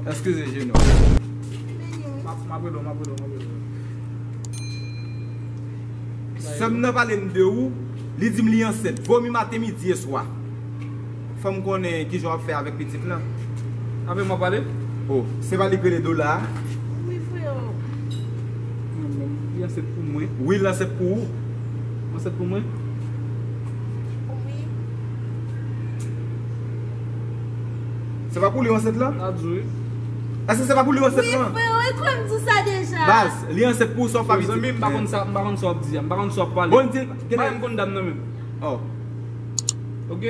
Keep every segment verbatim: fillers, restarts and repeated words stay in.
Eskize, Jeno. M ap, m ap rele w, m ap rele w, m ap rele w. Sè m nan pale m de ou, li di m li ansent. Vomi maten, midi e swa. Fò m konnen kijan w ap fè avèk pitit lan. Avèk m w ap pale? Oh, se pa li k rele Dola a? Wi, freo. Li ansent pou mwen. Wi, l ansent pou ou. Ansent pou mwen? Wi. Se pa pou li w ansent lan? N a di wi. Èske se pa pou li w ansent lan? Wi, freo, e kwè m di w sa deja. Baz, li ansent pou ou, sa w pa piti. Zanmi, m pa konn sa, m pa konn sa w ap di a. M pa konn sa w ap pale. Bon, di, m pa menm konn dam nan menm. Oh. Ok?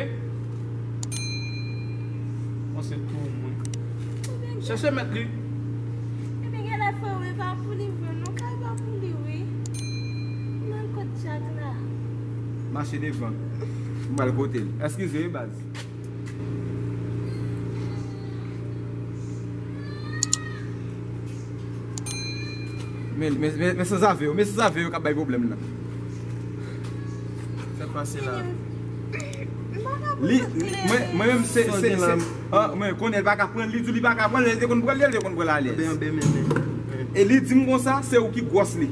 Bon, se pou mwen. Chèche mèt li. Ebyen, genlè freo, e pa pou li vre non, kay pa pou li wi. Nan kot Dyak la. Mache devan. M pral kote l. Eskize wi, baz. Men, men, men, men sanzave yo, men sanzave yo k ap bay pwoblèm nan. Sa k pase la? Li, mwen, mwen menm se, se, se, an, mwen konnen l pa ka pran, li di li pa ka pran, lè l te konn pran, lè l te konn pran l alèz. Anben, anben, men, men, men. E li di m konsa, se ou ki gwòs li.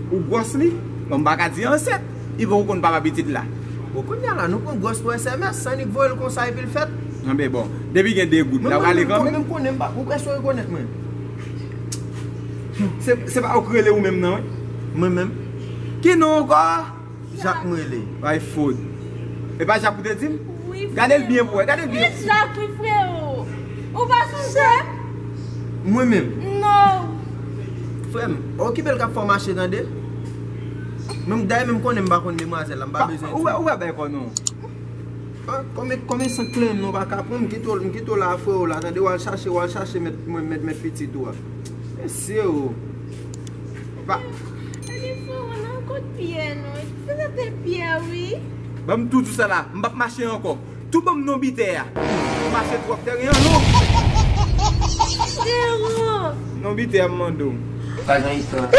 Ou gwòs li? Bon, m pa ka di ansent. Li poko konn papa pitit la. Bon, kounye a la, nou pran gwòs pou S M S, Annik voye l konsa epi l fèt. Anben, bon, depi gen de goud, l ap rale kanmenm. Mwen menm konnen m pa, ou prèske rekonèt mwen. Se, se pa ou k rele ou menm nan, wi? Mwen menm. Ki non ankò? Jak mwen rele. Bay fot. E pa Jak ou te di m? Wi, freo. Gade l byen pou wè, gade l byen. E Jak, wi, freo. Ou pa sonje? Mwen menm. Non. Frè m, okipe l k ap fè w mache, tande? Menm dayè, menm konnen m pa konn demwazèl la, m pa bezwen di. Ou wè, ou wè bèl kò non. Ah, kòmè, kòmè san klenn non pa ka pran, m kite w, m kite w la freo la, tande, w al chache, w al chache mèt, mwen, mèt, mèt pitit ou a. Mesye o. Pa. Epi freo nan kot Pyè non, se te Pyè wi. Ban m tou di sa la, m p ap mache ankò. Tou ban m non bitè a. Ou mache twòp tèren an non. Freo. Non bitè a m mande w. Pa gen istwa.